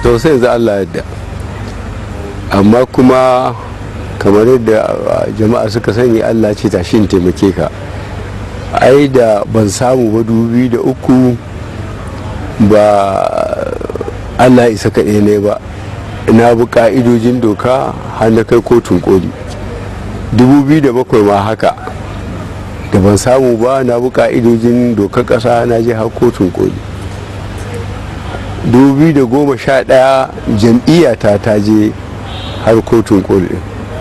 To sai yanzu Allah yadda. Amma kuma kamar yadda jama'a suka sani, Allah ce tashi in taimake ka. Ai da ban samu ba 2003 ba, Allah isa kaɗai ne ba, na bi ka'idojin doka har na kai kotun koli. 2007 ma haka, da ban samu ba, na bi ka'idojin dokar ƙasa, na je har kotun koli. 2011 jam'iyyata ta je har kotun koli.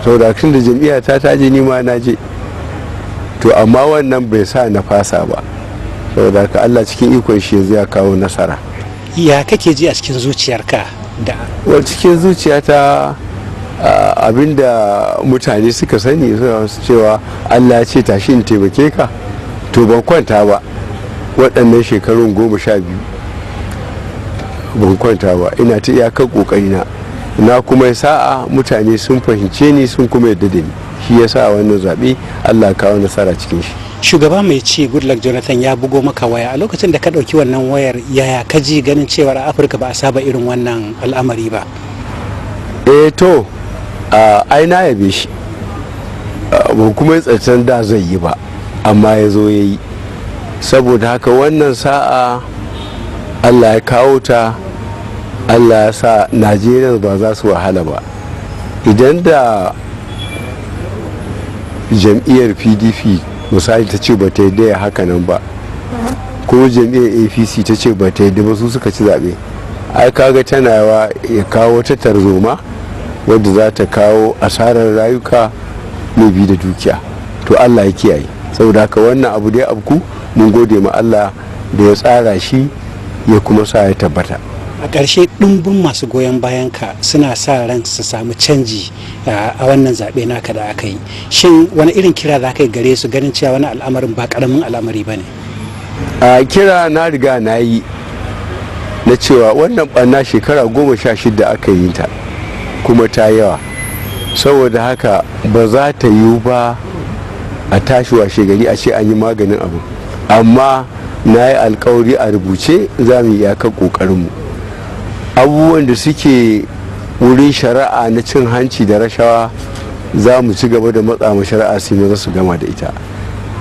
Saboda tun da jam'iyyata ta je, nima na je. To amma wannan bai sa na fasa ba, saboda haka Allah cikin ikon shi yanzu ya kawo nasara. Ya kake ji a cikin zuciyarka da Wa cikin zuciyata, abinda mutane suka sani suna cewa Allah ce tashi in taimake ka. To ban kwanta ba waɗannan shekarun 12, ban kwanta ba, ina ta iyakar ƙoƙarina. Na kuma sa'a mutane sun fahimce ni, sun kuma yadda da ni. Shi yasa wannan zaɓe Allah kawo nasara cikin shi. Shugaba mai ci Goodluck Jonathan ya bugo maka waya. A lokacin da ka ɗauki wannan wayar, yaya ka ji, ganin cewar a Afirka ba a saba irin wannan al'amari ba? Eh to, ai na yabe shi. Ban kuma tsacen da zai yi ba, amma ya zo ya yi. Saboda haka wannan sa'a Allah ya kawo ta, Allah ya sa Najeriya ba za su wahala ba. Idan da jam'iyyar PDP misali ta ce ba ta yadda ya haka nan ba, ko jam'iyyar APC ta ce ba ta yadda ba, su suka ci zaɓe, ai kaga tana yawa ya kawo ta tarzoma wadda za ta kawo asarar rayuka mai bi da dukiya. To Allah ya kiyaye. Saboda haka wannan abu dai abku, mun gode ma Allah da ya tsara shi ya kuma sa ya tabbata. A ƙarshe, ɗumbin masu goyon bayan ka suna sa ran su samu canji a wannan zaɓe naka da aka yi. Shin wani irin kira za ka yi gare su, ganin cewa wani al'amarin ba ƙaramin al'amari ba ne? A kira na riga na yi na cewa wannan ɓanna shekara 16 aka yi ta, kuma ta yawa. Saboda haka ba za ta yiwu ba a tashi washe gari a ce an yi maganin abu, amma na yi alkawari a rubuce, za mu yi iyakar ƙoƙarinmu. Abubuwan da suke wurin shari'a na cin hanci da rashawa, za mu ci gaba da matsa ma shari'a su maza su gama da ita.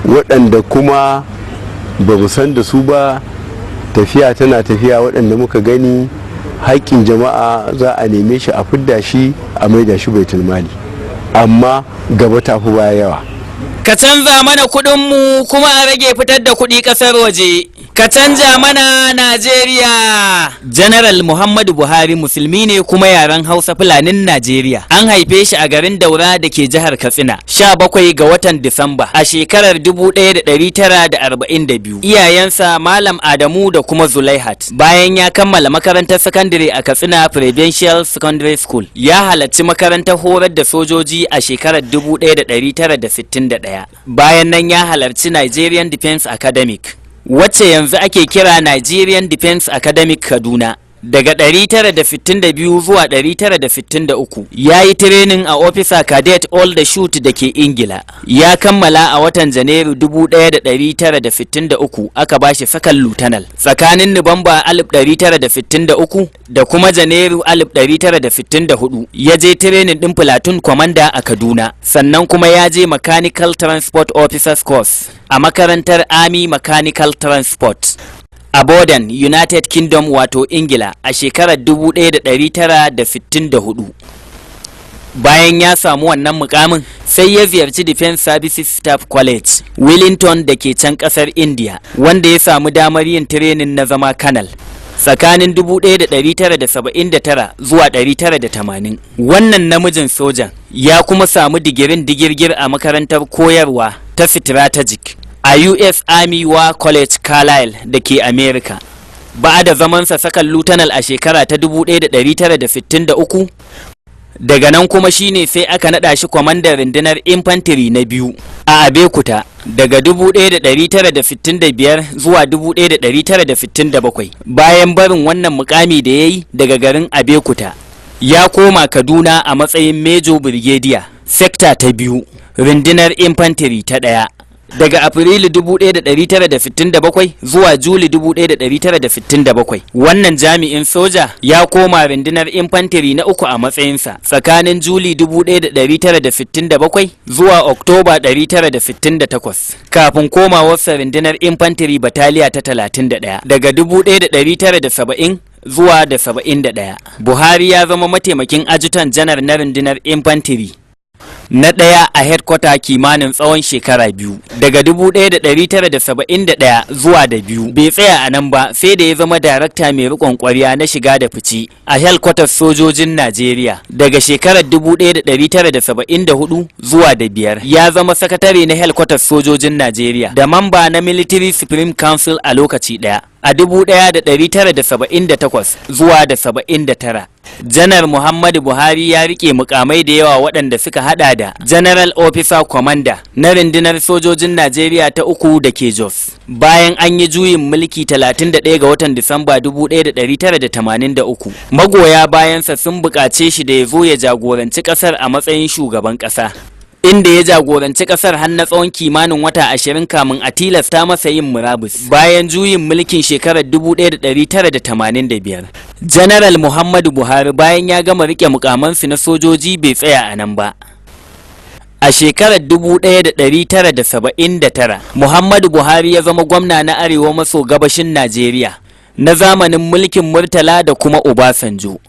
Waɗanda kuma ba mu san da su ba, tafiya tana tafiya, waɗanda muka gani, haƙƙin jama'a za a neme shi, a fidda shi, a maida shi baitul mali. Amma gaba ta fi baya yawa. Ka canza mana kuɗinmu kuma a rage fitar da kuɗi ƙasar waje. Ka canja mana Najeriya. General Muhammadu Buhari musulmi ne kuma yaren Hausa Fulanin Najeriya. An haife shi a garin Daura da ke jihar Katsina, 17 ga watan Disamba a shekarar 1942. Iyayensa Malam Adamu da kuma Zulaihat. Bayan ya kammala makarantar sakandare a Katsina Provincial Secondary School, ya halarci makarantar horar da sojoji a shekarar 1961. Bayan nan ya halarci Nigerian Defense Academic, wacce yanzu ake kira Nigerian Defense Academic Kaduna. Daga 962 zuwa 963 ya yi training a Officer Cadet Aldershot da ke Ingila. Ya kammala a watan Janairu 1963, aka bashi second lieutenant. Tsakanin Nuwamba 1963 da kuma Janairu 1964 ya je training din platoon commander a Kaduna. Sannan kuma ya je Mechanical Transport Officers Course a makarantar Army Mechanical Transport a Borden, United Kingdom, wato Ingila, a shekarar 1964. Bayan ya samu wannan mukamin, sai ya ziyarci Defense Services Staff College, Wellington da ke can kasar India, wanda ya samu damar yin training na zama kanal. Tsakanin 1979 zuwa 1980, wannan namijin sojan ya kuma samu digirin digirgir a makarantar koyarwa ta Strategic a US Army War College Carlisle da ke America. Ba da zamansa second lieutenant a shekara ta 1963, daga nan kuma shine sai aka nada shi kwamandan rundunar infantry na biyu a Abeokuta daga 1965 zuwa 1967. Bayan barin wannan mukami da ya yi daga garin Abeokuta, ya koma Kaduna a matsayin Major Brigadier, Sector ta biyu, rundunar infantry ta ɗaya. Daga Afrilu 1967 zuwa Juli 1967, wannan jami'in soja ya koma rundunar infantry na uku a matsayinsa tsakanin Juli 1967 zuwa Oktoba 1968, kafin komawarsa rundunar infantry bataliya ta 31 daga 1970 zuwa da 71. Buhari ya zama mataimakin ajutan janar na rundunar infantry na ɗaya a headquarter kimanin tsawon shekara 2, daga 1971 zuwa da biyu. Bai tsaya a nan ba, sai da ya zama darakta mai riƙon ƙwarya na shiga da fice a headquarter sojojin Najeriya daga shekarar 1974 zuwa da biyar. Ya zama sakatare na headquarter sojojin Najeriya da mamba na Military Supreme Council a lokaci ɗaya a 1978 zuwa da 79. Janar Muhammadu Buhari ya rike mukamai da yawa waɗanda suka hada da General Officer Commander na rundunar sojojin Najeriya ta uku da ke Jos. Bayan an yi juyin mulki 31 ga watan Disamba 1983, magoya bayansa sun buƙace shi da ya zo ya jagoranci ƙasar a matsayin shugaban ƙasa, inda ya jagoranci kasar har na tsawon kimanin wata 20 kamun a tilasta masa yin murabus bayan juyin mulkin shekarar 1985. General Muhammadu Buhari bayan ya gama rike mukamansu na sojoji bai tsaya a nan ba. A shekarar 1979, Muhammadu Buhari ya zama gwamna na Arewa maso gabashin Najeriya na zamanin mulkin Murtala da kuma Obasanjo.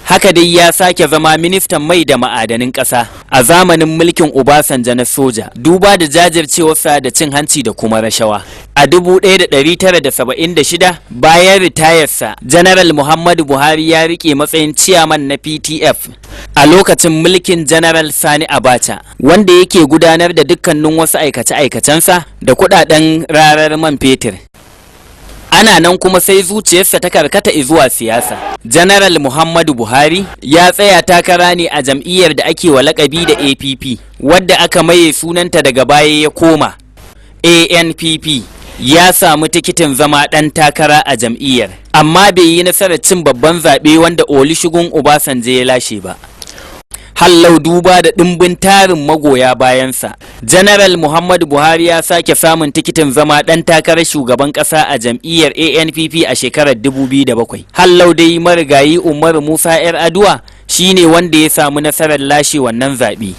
Haka dai ya sake zama ministan mai da ma'adanin ƙasa a zamanin mulkin Obasanjo na soja, duba da jajircewarsa da cin hanci da kuma rashawa. A 1976, bayan ritayarsa, General Muhammadu Buhari ya rike matsayin ciyaman na PTF a lokacin mulkin General Sani Abacha, wanda yake gudanar da dukkanin wasu aikace-aikacensa da kudaden rarar man fetur. Ana nan kuma sai zuciyarsa ta karkata zuwa siyasa. General Muhammadu Buhari ya tsaya takara ne a jam'iyyar da ake wa lakabi da APP, wadda aka maye sunanta daga baya ya koma ANPP. Ya samu tikitin zama ɗan takara a jam'iyyar, amma bai yi nasarar cin babban zaɓe wanda Olusegun Obasanjo ya lashe ba. Hallau duba da ɗimbin tarin magoya bayansa, General Muhammadu Buhari ya sake samun tikitin zama ɗan takarar shugaban ƙasa a jam'iyyar ANPP a shekarar 2007. Hallau dai marigayi Umaru Musa 'Yar Aduwa shine wanda ya samu nasarar lashe wannan zaɓe.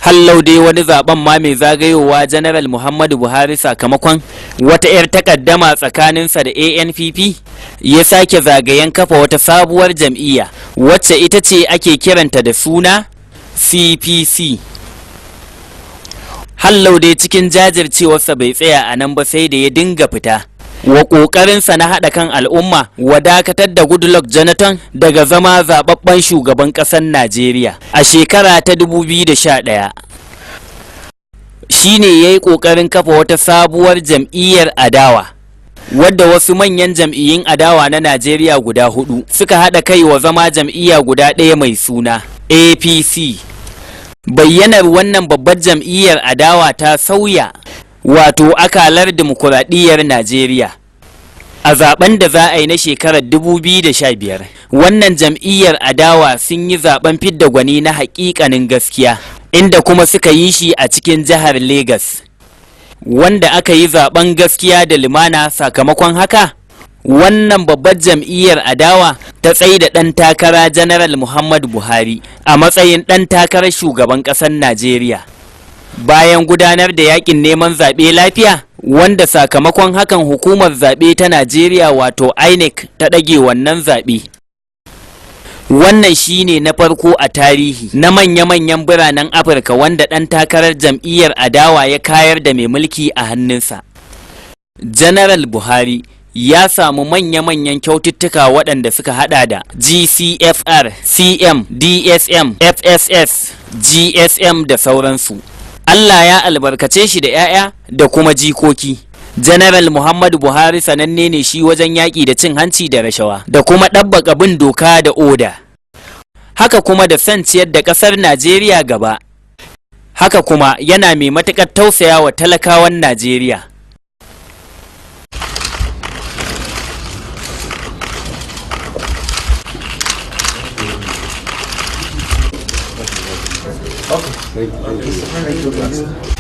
Hallau dai wani zaben ma mai zagayowa, General Muhammadu Buhari sakamakon wata 'yar takaddama tsakaninsa da ANPP ya sake zagayen kafa wata sabuwar jam'iyya wacce ita ce ake kiranta da suna CPC. Hallau dai cikin jajircewarsa bai tsaya a nan ba, sai da ya dinga fita wa ƙoƙarinsa na haɗa kan al'umma wa dakatar da Goodluck Jonathan daga zama zaɓaɓɓen shugaban ƙasar Najeriya a shekara ta 2011. Shi ne ya yi ƙoƙarin kafa wata sabuwar jam'iyyar adawa, wadda wasu manyan jam'iyyun adawa na Najeriya guda hudu suka haɗa kai wa zama jam'iyya guda ɗaya mai suna APC. Bayyanar wannan babbar jam'iyyar adawa ta sauya wato akalar dimokuraɗiyyar Najeriya. A zaben da za a yi na shekarar 2015, wannan jam'iyyar adawa sun yi zaben fidda gwani na haƙiƙanin gaskiya, inda kuma suka yi shi a cikin jihar Legas, wanda aka yi zaben gaskiya da lumana. Sakamakon haka, wannan babbar jam'iyyar adawa ta tsaida da ɗan takara General Muhammadu Buhari a matsayin ɗan takarar shugaban ƙasar Najeriya. Bayan gudanar da yakin neman zaɓe lafiya, wanda sakamakon hakan hukumar zaɓe ta Najeriya wato INEC ta ɗage wannan zaɓe. Wannan shine na farko a tarihi na manya-manyan biranen Afirka wanda ɗan takarar jam'iyyar adawa ya kayar da mai mulki a hannunsa. General Buhari ya samu manya-manyan kyaututtuka waɗanda suka hada da GCFR, CM, DSM, FSS, GSM da sauransu. Allah ya albarkace shi da 'ya'ya da kuma jikoki. General Muhammadu Buhari sananne ne shi wajen yaƙi da cin hanci da rashawa da kuma ɗabbaka bin doka da oda. Haka kuma da son ciyar da ƙasar Najeriya gaba. Haka kuma yana mai matuƙar tausaya wa talakawan Najeriya. Thank you.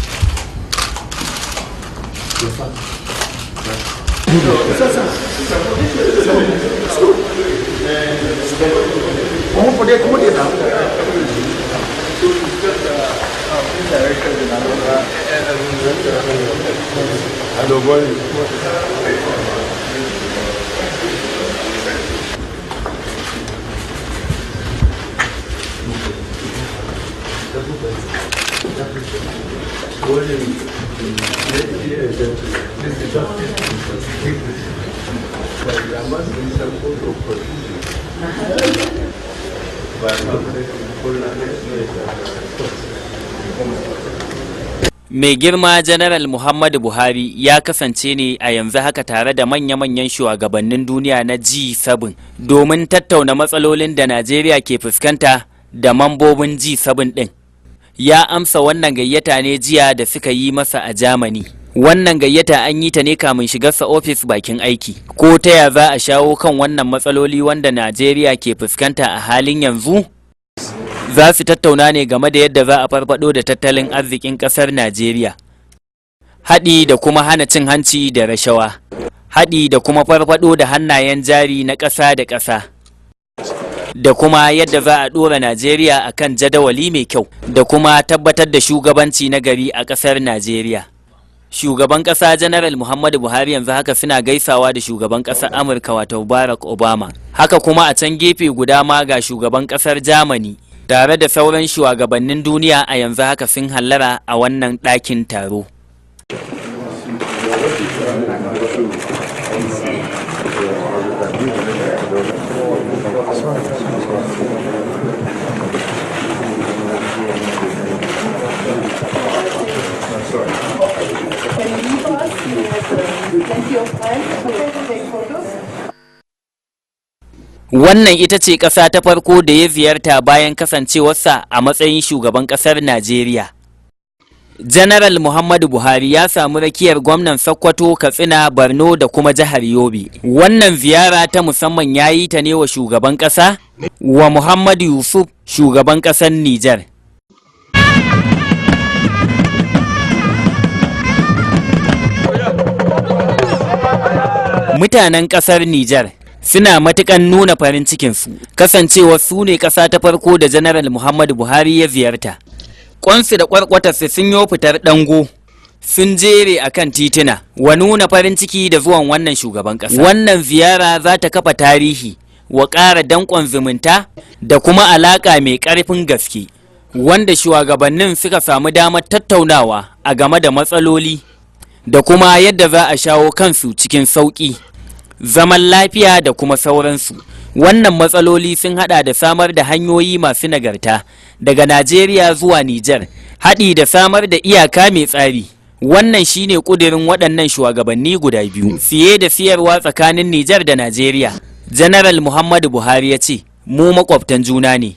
Mai girma Janaral Muhammadu Buhari ya kasance ne a yanzu haka tare da manya-manyan shugabannin duniya na G7 domin tattauna matsalolin da Najeriya ke fuskanta da mambobin G7 ɗin. Ya amsa wannan gayyata ne jiya da suka yi masa a Germany. Wannan gayyata an yi ta ne kamun shigarsa ofis bakin aiki. Ko ta ya za a shawo kan wannan matsaloli wanda Najeriya ke fuskanta a halin yanzu? Za su tattauna ne game da yadda za a farfado da tattalin arzikin kasar Najeriya. Haɗi da kuma hana cin hanci da rashawa. Haɗi da kuma farfado da hannayen jari na ƙasa da ƙasa. Da kuma yadda za a ɗora Najeriya a kan jadawali mai kyau da kuma tabbatar da shugabanci na gari a ƙasar Najeriya. Shugaban ƙasa Janaral Muhammadu Buhari yanzu haka suna gaisawa da shugaban ƙasar Amurka wato Barack Obama. Haka kuma a can gefe guda ma ga shugaban ƙasar Germany tare da sauran shugabannin duniya a yanzu haka sun hallara a wannan ɗakin taro. Can you leave us? He has plenty of time to take photos. Wannan ita ce ƙasa ta farko da ya ziyarta bayan kasancewarsa a matsayin shugaban ƙasar Najeriya. Janaral Muhammadu Buhari ya samu rakiyar gwamnan Sokoto, Katsina, Borno da kuma jihar Yobe. Wannan ziyara ta musamman ya yi ta ne wa shugaban ƙasa, wa Muhammadu Yusuf shugaban ƙasar Nijar. Mutanen ƙasar Nijar suna matukan nuna farin cikinsu, kasancewa su ne ƙasa ta farko da Janaral Muhammadu Buhari ya ziyarta. Ƙwansu da ƙwarƙwatarsu sun yi fitar ɗango, sun jere a kan tituna, wa nuna farin ciki da zuwan wannan shugaban ƙasa. Wannan ziyara za ta kafa tarihi wa ƙara danƙon zumunta da kuma alaƙa mai ƙarfin gaske, wanda shugabannin suka samu damar tattaunawa a game da matsaloli da kuma yadda za a shawo kansu cikin sauƙi. Zaman lafiya da kuma sauransu. Wannan matsaloli sun hada da samar da hanyoyi masu nagarta daga Najeriya zuwa Nijar, haɗi da samar da iyaka mai tsari. Wannan shine ƙudirin waɗannan shugabanni guda biyu, siye da siyarwa tsakanin Nijar da Najeriya. Janaral Muhammadu Buhari ya ce, mu makwabtan juna ne,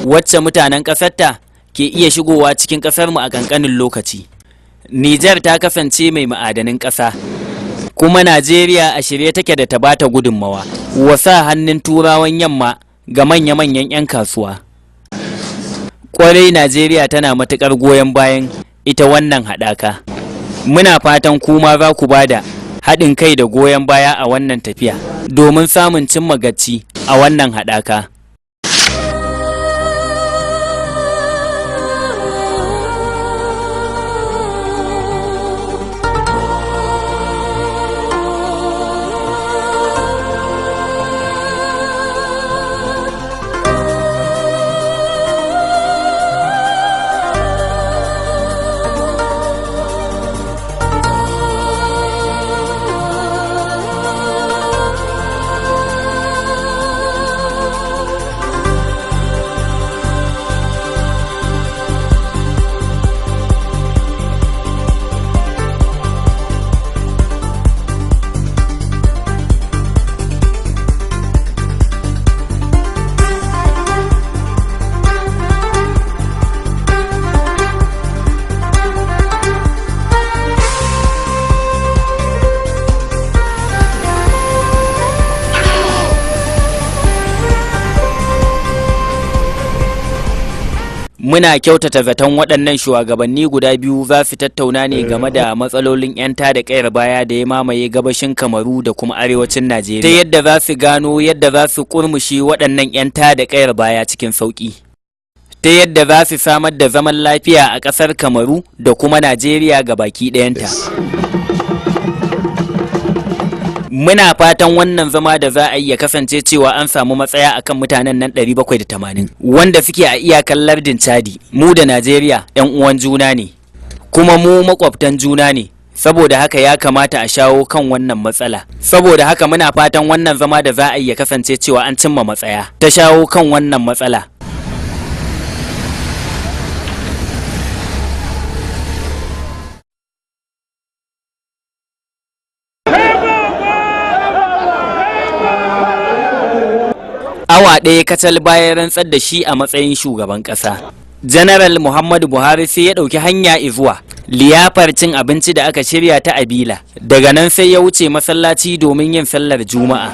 wacce mutanen ƙasarta ke iya shigowa cikin ƙasarmu a ƙanƙanin lokaci. Nijar ta kasance mai ma'adanin ƙasa, kuma Najeriya a shirye take da ta bata gudunmawa wa sa hannun turawan yamma ga manya-manyan 'yan kasuwa. Kwarai Najeriya tana matuƙar goyon bayan ita wannan haɗaka. Muna fatan kuma za ku bada haɗin kai da goyon baya a wannan tafiya domin samun cimma gaci a wannan haɗaka. Muna kyautata zaton waɗannan shugabanni guda biyu za su tattauna ne game da matsalolin 'yan tada kayar baya da ya mamaye gabashin Kamaru da kuma arewacin Najeriya, ta yadda za su gano yadda za su kurmushi waɗannan 'yan tada kayar baya cikin sauƙi, ta yadda za su samar da zaman lafiya a ƙasar Kamaru da kuma Najeriya ga baki ɗayanta. Muna fatan wannan zama da za a yi ya kasance cewa an samu matsaya akan mutanen nan 780 wanda suke a iyakar lardin Chadi. Mu da Najeriya 'yan uwan juna ne, kuma mu makwabtan juna ne. Saboda haka ya kamata a shawo kan wannan matsala. Saboda haka muna fatan wannan zama da za a yi ya kasance cewa an cimma matsaya ta shawo kan wannan matsala. Awa ɗaya kacal bayan rantsar da shi a matsayin shugaban ƙasa, Janaral Muhammadu Buhari sai ya ɗauki hanya izuwa liyafar cin abinci da aka shirya ta Abila. Daga nan sai ya wuce masallaci domin yin sallar Juma'a.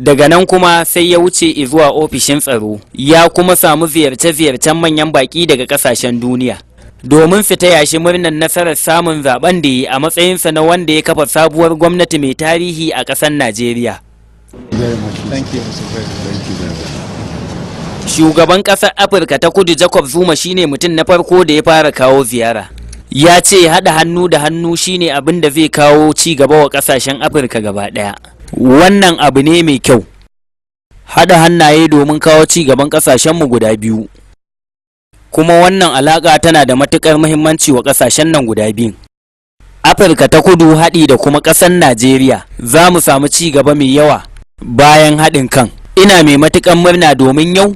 Daga nan kuma sai ya wuce izuwa ofishin tsaro, ya kuma samu ziyarce-ziyarcen manyan baƙi daga ƙasashen duniya domin su taya shi murnar nasarar samun zaben da yi a matsayinsa na wanda ya kafa sabuwar gwamnati mai tarihi a ƙasar Najeriya. Thank you, Mr. President. Thank you very much. Shugaban ƙasar Afirka ta Kudu Jacob Zuma shine mutum na farko da ya fara kawo ziyara. Ya ce haɗa hannu da hannu shine abin da zai kawo ci gaba wa ƙasashen Afirka gaba ɗaya. Wannan abu ne mai kyau. Haɗa hannaye domin kawo ci gaban ƙasashenmu guda biyu. Kuma wannan alaƙa tana da matuƙar muhimmanci wa ƙasashen nan guda biyun. Afirka ta Kudu haɗi da kuma ƙasar Najeriya za mu samu ci gaba mai yawa bayan haɗin kan. Ina mai matuƙar murna domin yau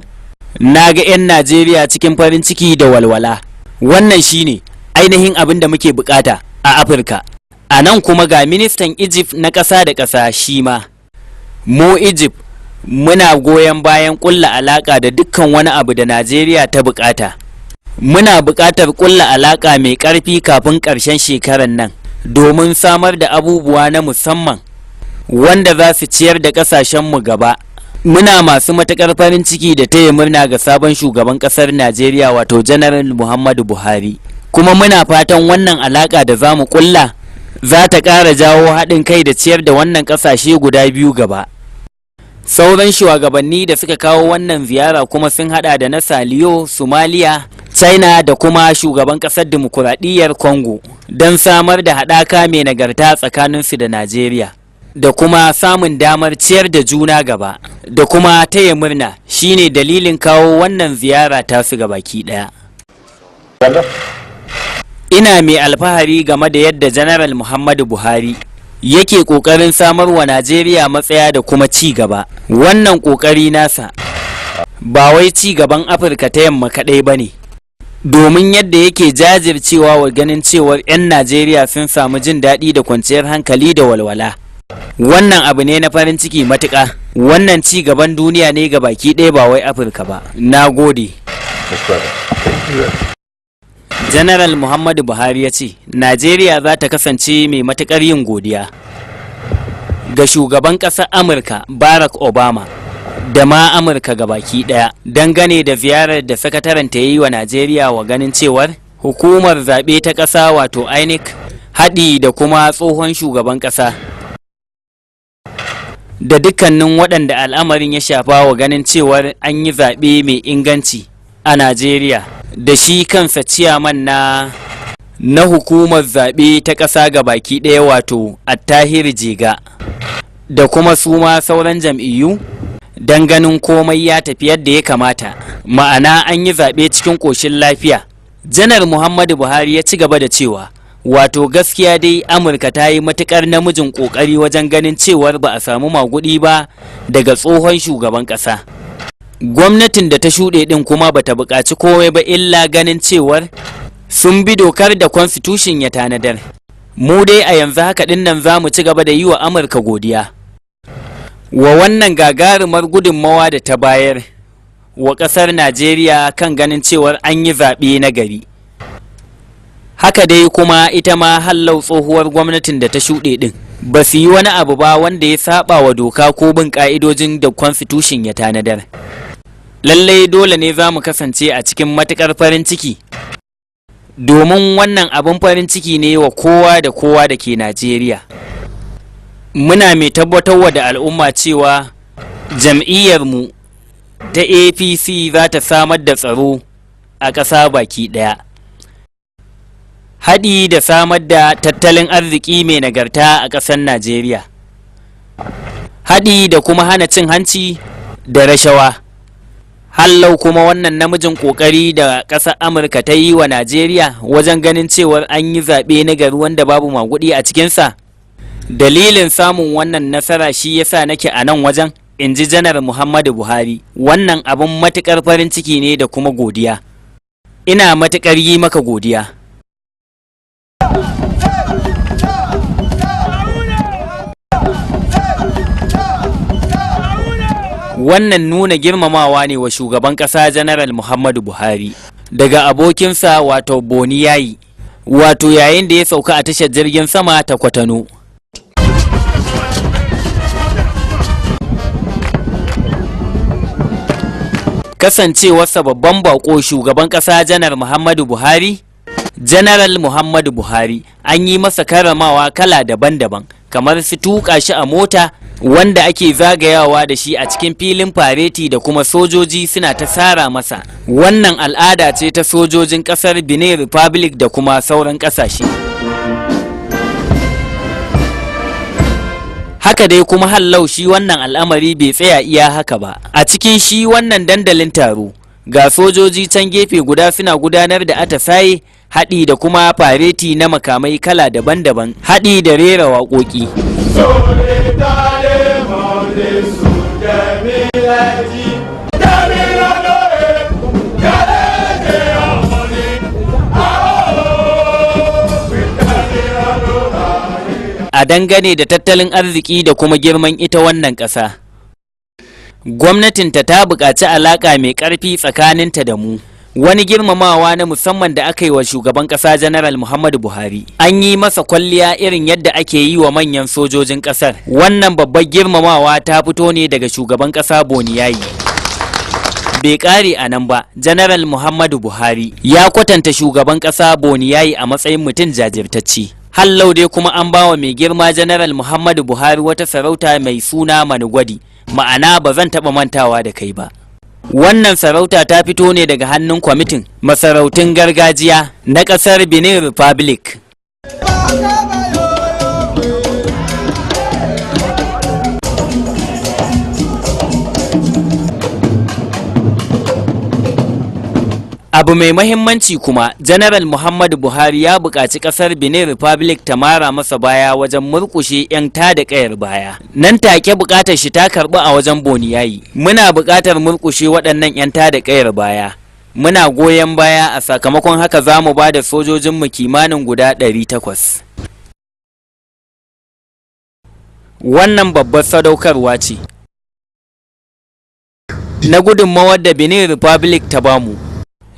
na ga 'yan Najeriya cikin farin ciki da walwala. Wannan shine ainihin abin da muke bukata a Afirka. A nan kuma ga ministan Egypt na ƙasa da ƙasa shi ma. Mu Egypt muna goyon bayan ƙulla alaƙa da dukkan wani abu da Najeriya ta bukata. Muna buƙatar ƙulla alaƙa mai ƙarfi kafin ƙarshen shekarar nan domin samar da abubuwa na musamman wanda za su ciyar da ƙasashenmu gaba. Muna masu matuƙar farin ciki da taya murna ga sabon shugaban ƙasar Najeriya, wato Janaral Muhammadu Buhari. Kuma muna fatan wannan alaƙa da za mu ƙulla za ta ƙara jawo haɗin kai da ciyar da wannan ƙasashe guda biyu gaba. Sauran shugabanni da suka kawo wannan ziyara kuma sun hada da na Saliyo, Somalia, China da kuma shugaban kasar Dimokuraɗiyyar Congo don samar da haɗaka mai nagarta tsakaninsu da Najeriya, da kuma samun damar ciyar da juna gaba da kuma taya murna shine dalilin kawo wannan ziyara tasu gabaki ɗaya. Ina mai alfahari game da yadda Janaral Muhammadu Buhari yake ƙoƙarin samar wa Najeriya matsaya da kuma ci gaba. Wannan ƙoƙari nasa ba wai ci gaban Afirka ta Yamma kaɗai ba ne. Domin yadda yake jajircewa wa ganin cewar 'yan Najeriya sun samu jin daɗi da kwanciyar hankali da walwala. Wannan abu ne na farin ciki matuƙa. Wannan ci gaban duniya ne ga baki ɗaya, ba wai Afirka ba. Na gode. Janaral Muhammadu Buhari ya ce, Najeriya za ta kasance mai matuƙar yin godiya ga shugaban ƙasar Amurka Barack Obama da ma Amurka gabaki ɗaya dangane da ziyarar da sakataren ta yi wa Najeriya wa ganin cewar hukumar zaɓe ta ƙasa, wato INEC, haɗi da kuma tsohon shugaban ƙasa da dukkanin waɗanda al'amarin ya shafa wa ganin cewar an yi zaɓe mai inganci a Najeriya, da shi kansa ciyaman na hukumar zaɓe ta ƙasa ga baki ɗaya, wato Attahir Jega, da kuma su ma sauran jam'iyyu don ganin komai ya tafi yadda ya kamata, ma'ana an yi zaɓe cikin ƙoshin lafiya. Janar Muhammadu Buhari ya ci gaba da cewa, wato gaskiya dai Amurka ta yi matuƙar namijin ƙoƙari wajen ganin cewar ba a samu maguɗi ba daga tsohon shugaban ƙasa. Gwamnatin da ta shuɗe ɗin kuma bata buƙaci komai ba illa ganin cewar sun bi dokar da constitution ya tanadar. Mu dai a yanzu haka ɗin nan za mu ci gaba da yi wa Amurka godiya wa wannan gagarumar gudunmawa da ta bayar wa ƙasar Najeriya kan ganin cewar an yi zaɓe na gari. Haka dai kuma ita ma hallau tsohuwar gwamnatin da ta shuɗe ɗin ba su yi wani abu ba wanda ya saba wa doka ko bin ƙa'idojin da constitution ya tanadar. Lallai dole ne za mu kasance a cikin matuƙar farin ciki, domin wannan abin farin ciki ne wa kowa da kowa da ke Najeriya. Muna mai tabbatarwa da al'umma cewa jam'iyyarmu ta APC za ta samar da tsaro a ƙasa baki ɗaya, haɗi da samar da tattalin arziki mai nagarta a ƙasar Najeriya, haɗi da kuma hana cin hanci da rashawa. Hallau kuma wannan namijin ƙoƙari da ƙasar Amurka ta yi wa Najeriya wajen ganin cewar an yi zaɓe na gari wanda babu maguɗi a cikinsa. Dalilin samun wannan nasara shi yasa nake a nan wajen, in ji Janar Muhammadu Buhari. Wannan abin matuƙar farin ciki ne da kuma godiya. Ina matuƙar yi maka godiya. Wannan nuna girmamawa ne wa shugaban ƙasa Janaral Muhammadu Buhari daga abokinsa wato Boni Yayi, wato yayin da ya sauka a tashar jirgin sama ta Kwatano. Kasancewarsa babban bako shugaban ƙasa Janar Muhammadu Buhari, Janaral Muhammadu Buhari an yi masa karramawa kala daban-daban, kamar su tuƙa shi a mota wanda ake zagayawa da shi a cikin filin fareti da kuma sojoji suna ta sara masa. Wannan al'ada ce ta sojojin ƙasar Benin Republic da kuma sauran ƙasashe. Haka dai kuma hallau shi wannan al'amari bai tsaya iya haka ba. A cikin shi wannan dandalin taro, ga sojoji can gefe guda suna gudanar da atisaye, haɗi da kuma fareti na makamai kala daban-daban, haɗi da rera waƙoƙi. A dangane da tattalin arziki da kuma girman ita wannan ƙasa, gwamnatinta ta buƙaci alaƙa mai ƙarfi tsakaninta da mu. Wani girmamawa na musamman da aka yi wa shugaban ƙasa Janaral Muhammadu Buhari, an yi masa kwalliya irin yadda ake yi wa manyan sojojin ƙasar. Wannan babbar girmamawa ta fito ne daga shugaban ƙasa Boni Yayi. Bai ƙare a nan ba, Janaral Muhammadu Buhari ya kwatanta shugaban ƙasa Boni Yayi a matsayin mutum jajirtacce. Hallau dai kuma an bawa mai girma Janaral Muhammadu Buhari wata sarauta mai suna Manugwadi, ma'ana ba zan taɓa mantawa da kai ba. Wannan sarauta ta fito ne daga hannun kwamitin masarautun gargajiya na ƙasar Benin Republic. Abu mai mahimmanci kuma, Janaral Muhammadu Buhari ya buƙaci ƙasar Benin Republic ta mara masa baya wajen murƙushe 'yan tada ƙayar baya. Nan take buƙatar shi ta karɓi a wajen Boni Yayi. Muna buƙatar murƙushe waɗannan 'yan tada ƙayar baya. Muna goyon baya, a sakamakon haka za mu ba da sojojinmu kimanin guda 800. Wannan babbar sadaukarwa ce na gudunmawar da Benin Republic ta bamu,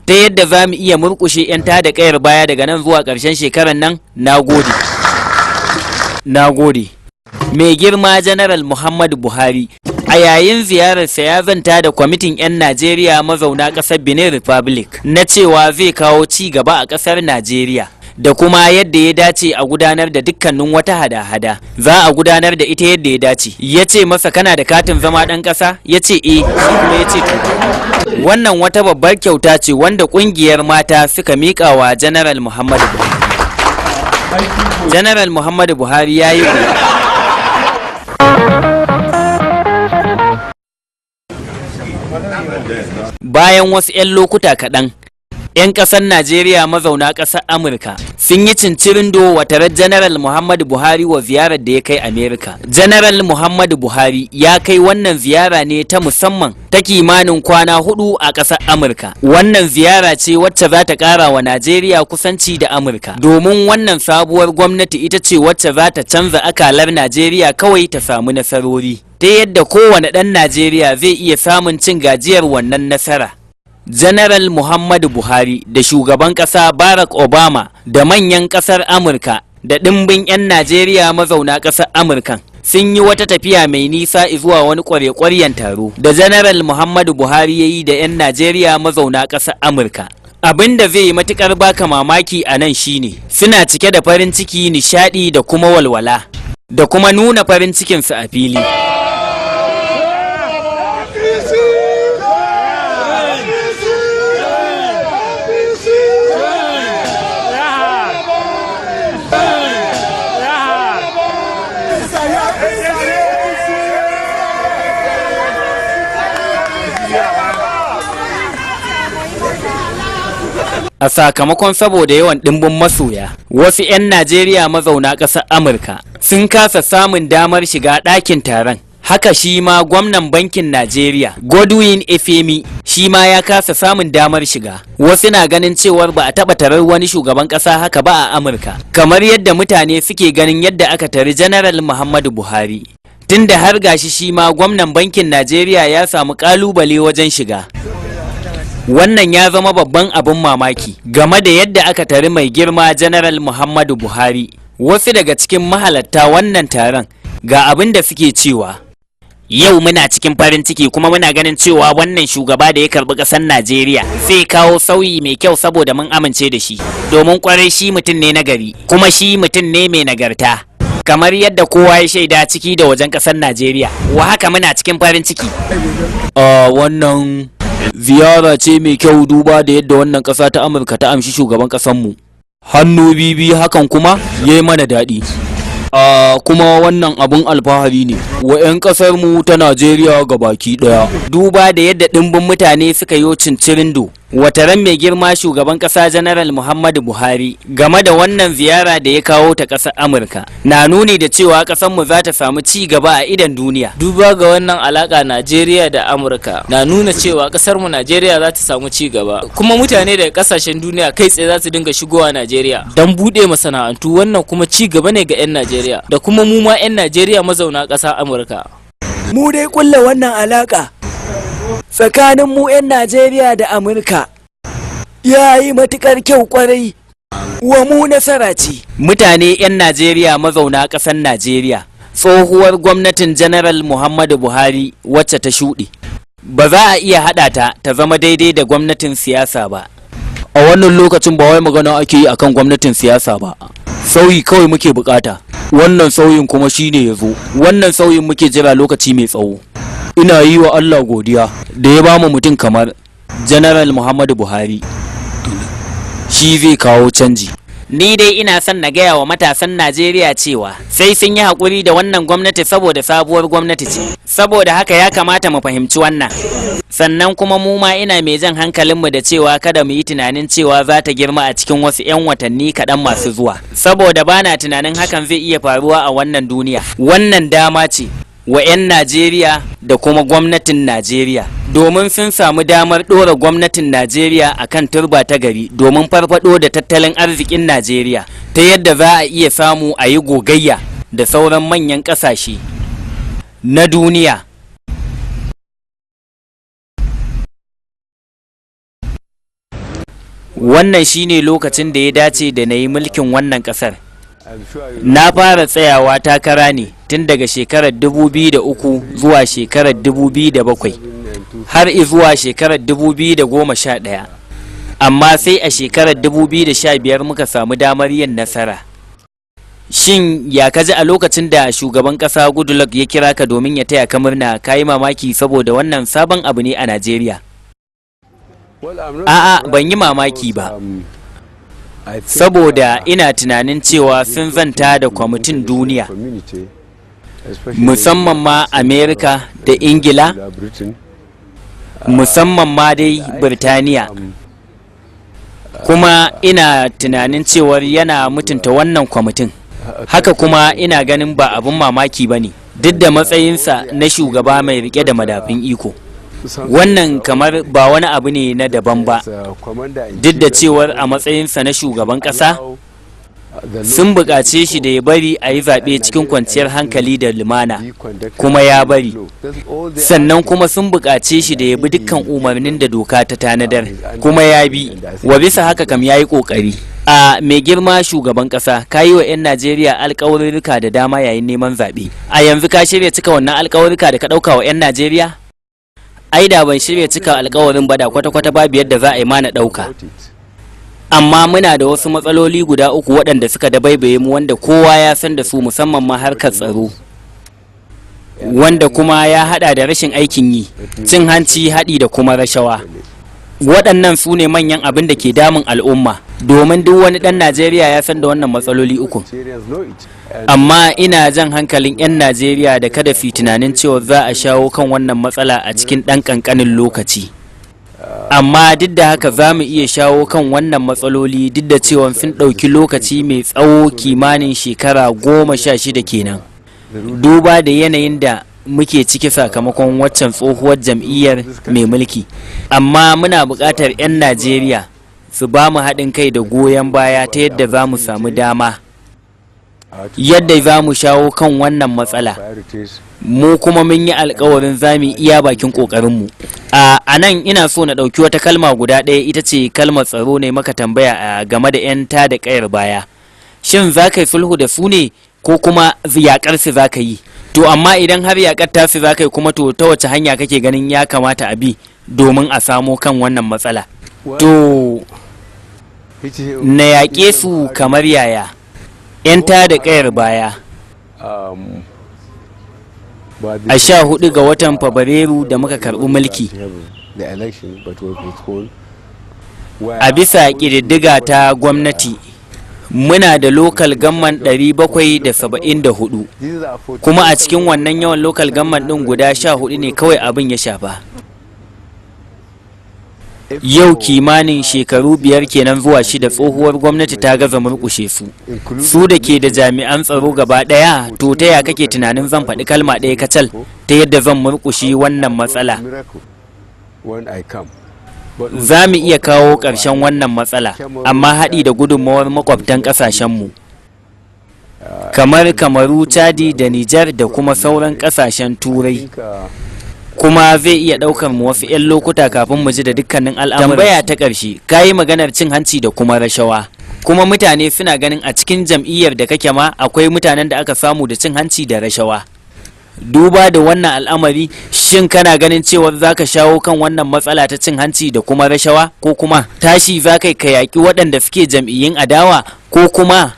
ta yadda za mu iya murkushe 'yan tada kayar baya daga nan zuwa ƙarshen shekarar nan. Na gode. Na gode. Mai girma Janaral Muhammadu Buhari a yayin ziyararsa ya zanta da kwamitin 'yan Najeriya mazauna ƙasar Benin Republic na cewa zai kawo ci gaba a ƙasar Najeriya, da kuma yadda ya dace a gudanar da dukkanin wata hada-hada za a gudanar da ita yadda ya dace. Ya ce masa, kana da katin zama ɗan ƙasa? Ya ce eh. Shi kuma ya ce to, wannan wata babbar kyauta ce wanda ƙungiyar mata suka miƙa wa Janaral Muhammadu Buhari. Janaral Muhammadu Buhari ya yi bayan wasu 'yan lokuta kaɗan, 'yan ƙasar Najeriya mazauna ƙasar Amurka sun yi cincirindo wa tarar Janaral Muhammadu Buhari wa ziyarar da ya kai Amerika. Janaral Muhammadu Buhari ya kai wannan ziyara ne ta musamman ta kimanin kwana 4 a ƙasar Amurka. Wannan ziyara ce wacce za ta ƙara wa Najeriya kusanci da Amurka, domin wannan sabuwar gwamnati ita ce wacce za ta canza akalar Najeriya kawai ta samu nasarori, ta yadda kowane ɗan Najeriya zai iya samun cin gajiyar wannan nasara. Janaral Muhammadu Buhari da shugaban ƙasa Barack Obama da manyan ƙasar Amurka da ɗimbin 'yan Najeriya mazauna ƙasar Amurkan Sun yi wata tafiya mai nisa zuwa wani kware-kwaryen taro da Janaral Muhammadu Buhari ya yi da 'yan Najeriya mazauna ƙasar Amurka. Abin da zai yi matukar baka mamaki a nan shine suna cike da farin ciki, nishadi da kuma walwala, da kuma nuna farin cikinsu a fili. A sakamakon saboda yawan ɗimbin masoya, wasu 'yan Najeriya mazauna ƙasar Amurka sun kasa samun damar shiga ɗakin taron. Haka shi ma gwamnan bankin Najeriya Godwin Efemi shi ma ya kasa samun damar shiga. Wasu na ganin cewar ba a taɓa tarar wani shugaban ƙasa haka ba a Amurka, kamar yadda mutane suke ganin yadda aka tari Janaral Muhammadu Buhari, tunda har gashi shi ma gwamnan bankin Najeriya ya samu ƙalubale wajen shiga. Wannan ya zama babban abin mamaki game da yadda aka tari mai girma Janaral Muhammadu Buhari. Wasu daga cikin mahalatta wannan taron ga abin da suke cewa. Yau muna cikin farin ciki, kuma muna ganin cewa wannan shugaba da ya karbi ƙasar Najeriya zai kawo sauyi mai kyau, saboda mun amince da shi, domin kwarai shi mutum ne na gari, kuma shi mutum ne mai nagarta, kamar yadda kowa ya shaida ciki da wajen ƙasar Najeriya. Wa haka muna cikin farin ciki. A wannan ziyara ce mai kyau, duba da yadda wannan ƙasa ta Amurka ta amshi shugaban ƙasanmu hannu bibi, hakan kuma ya yi mana daɗi. A kuma wannan abun alfahari ne wa 'yan ƙasar mu ta Najeriya ga baki ɗaya, duba da yadda ɗimbin mutane suka yo cincirindo wataran mai girma shugaban ƙasa Janaral Muhammadu Buhari game da wannan ziyara da ya kawo ta ƙasar Amurka, na nuni da cewa ƙasarmu za ta samu ci gaba a idon duniya. Duba ga wannan alaka Najeriya da Amurka na nuna cewa kasar mu Najeriya za ta samu ci gaba, kuma mutane daga kasashen duniya kai tsaye za su dinga shigowa Najeriya don bude masana'antu. Wannan kuma ci gaba ne ga 'yan Najeriya da kuma mu ma 'yan Najeriya mazauna ƙasar Amurka. Mu dai kulla wannan alaka tsakanin mu 'yan Najeriya da Amurka ya yi matukar kyau kwarai wa mu, nasara ce. Mutane 'yan Najeriya mazauna ƙasar Najeriya, tsohuwar gwamnatin Janaral Muhammadu Buhari wacce ta shuɗe, ba za a iya haɗa ta ta zama daidai da gwamnatin siyasa ba. A wannan lokacin ba wai magana ake yi akan gwamnatin siyasa ba, sauyi kawai muke bukata. Wannan sauyin kuma shine ya zo. Wannan sauyin muke jira lokaci mai tsawo. Ina yi wa Allah godiya da ya bamu mutum kamar Janaral Muhammadu Buhari. Shi zai kawo canji. Ni dai ina son na gaya wa matasan Najeriya cewa sai sun yi haƙuri da wannan gwamnati, saboda sabuwar gwamnati ce. Saboda haka ya kamata mu fahimci wannan. Sannan kuma mu ma ina mai jan hankalinmu da cewa kada mu yi tunanin cewa za ta girma a cikin wasu 'yan watanni kaɗan masu zuwa, saboda bana tunanin hakan zai iya faruwa a wannan duniya. Wannan dama ce wa 'yan Najeriya da kuma gwamnatin Najeriya, domin sun samu damar ɗora gwamnatin Najeriya a kan turba ta gari domin farfado da tattalin arzikin Najeriya ta yadda za a iya samu a yi gogayya da sauran manyan ƙasashe na duniya. Wannan shine lokacin da ya dace da na yi mulkin wannan ƙasar. Na fara tsayawa takara ne tun daga shekarar 2003 zuwa shekarar 2007 har zuwa shekarar 2011, amma sai a shekarar 2015 muka samu damar yin nasara. Shin ya kaji a lokacin da shugaban kasa Goodluck ya kira ka domin ya taya ka murna? Ka yi mamaki saboda wannan sabon abu ne a Najeriya? A'a, ban yi mamaki ba, saboda ina tunanin cewa sun zanta da kwamitin duniya, musamman ma Amerika da Ingila, musamman ma dai Birtaniya. Kuma ina tunanin cewar yana mutunta wannan kwamitin. Haka kuma ina ganin ba abin mamaki ba ne, duk da matsayinsa na shugaba mai rike da madafin iko. Wannan kamar ba wani abu ne na daban ba, duk da cewar a matsayinsa na shugaban ƙasa Sun buƙace shi da ya bari a yi zaɓe cikin kwanciyar hankali da lumana, kuma ya bari. Sannan kuma sun buƙace shi da ya bi dukkan umarnin da doka ta tanadar, kuma ya bi. Wa bisa haka kam ya yi ƙoƙari. A mai girma shugaban ƙasa, ka yi wa 'yan Najeriya alƙawarurruka da dama yayin neman zaɓe. A yanzu ka shirya cika wannan alƙawarurruka da ka ɗauka wa 'yan Najeriya? Ai da ban shirya cika alƙawarin ba da kwata-kwata babu yadda za a yi mana ɗauka. Amma muna da wasu matsaloli guda uku waɗanda suka dabaibaye mu, wanda kowa ya san da su, musamman ma harkar tsaro, wanda kuma ya haɗa da rashin aikin yi, cin hanci haɗi da kuma rashawa. Waɗannan su ne manyan abin da ke damun al'umma, domin duk wani ɗan Najeriya ya san da wannan matsaloli uku. Amma ina jan hankalin 'yan Najeriya da kada su tunanin cewa za a shawo kan wannan matsala a cikin ɗan ƙanƙanin lokaci. Amma duk da haka za mu iya shawo kan wannan matsaloli, duk da cewa sun ɗauki lokaci mai tsawo, kimanin shekara 16 kenan, duba da yanayin da muke ciki sakamakon waccan tsohuwar jam'iyyar mai mulki. Amma muna buƙatar 'yan Najeriya su ba mu haɗin kai da goyon baya ta yadda za mu samu dama yadda za mu shawo kan wannan matsala. Mu kuma mun yi alkawarin za mu iya bakin ƙoƙarinmu. A nan ina so na ɗauki wata kalma guda ɗaya, ita ce kalmar tsaro ne. Maka tambaya a game da 'yan ta da ƙayar baya, shin za ka yi sulhu da su ne ko kuma yaƙar su za ka yi? To amma idan har yaƙar ta su za ka yi kuma, to ta wace hanya kake ganin ya kamata a bi domin a samo kan wannan matsala? To na yaƙe su kamar yaya? 'Yan ta da ƙayar baya, a 14 ga watan Fabrairu da muka karɓi mulki, a bisa ƙididdiga ta gwamnati, muna da local government 774, kuma a cikin wannan yawan local government ɗin, guda 14 ne kawai abin ya shafa. Yau kimanin shekaru 5 kenan zuwa 6, tsohuwar gwamnati ta gaza murkushe su, su da ke da jami'an tsaro gaba daya. To ta ya kake tunanin zan faɗi kalma ɗaya kacal ta yadda zan murkushe wannan matsala? Za mu iya kawo ƙarshen wannan matsala, amma haɗi da gudunmawar makwabtan ƙasashenmu kamar Kamaru, Chadi da Nijar da kuma sauran ƙasashen Turai. Kuma zai iya ɗaukar mu wasu 'yan lokuta kafin mu ji da dukkanin al'amuran. Tambaya ta ƙarshe, ka yi maganar cin hanci da kuma rashawa, kuma mutane suna ganin a cikin jam'iyyar da kake ma akwai mutanen da aka samu da cin hanci da rashawa. Duba da wannan al'amari, shin kana ganin cewa za ka shawo kan wannan matsala ta cin hanci da kuma rashawa, ko kuma tashi za ka yaƙi waɗanda suke jam'iyyun adawa, ko kuma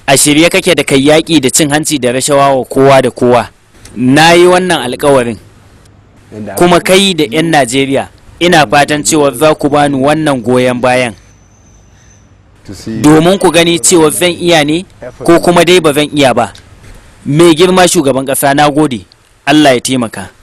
a shirye kake da kai yaƙi da cin hanci da rashawa wa kowa da kowa? Na yi wannan alkawarin, kuma kai da 'yan Najeriya ina fatan cewa za ku bani wannan goyon bayan domin ku gani cewa zan iya ne ko kuma dai ba zan iya ba. Mai girma shugaban ƙasa, na gode. Allah ya taimaka.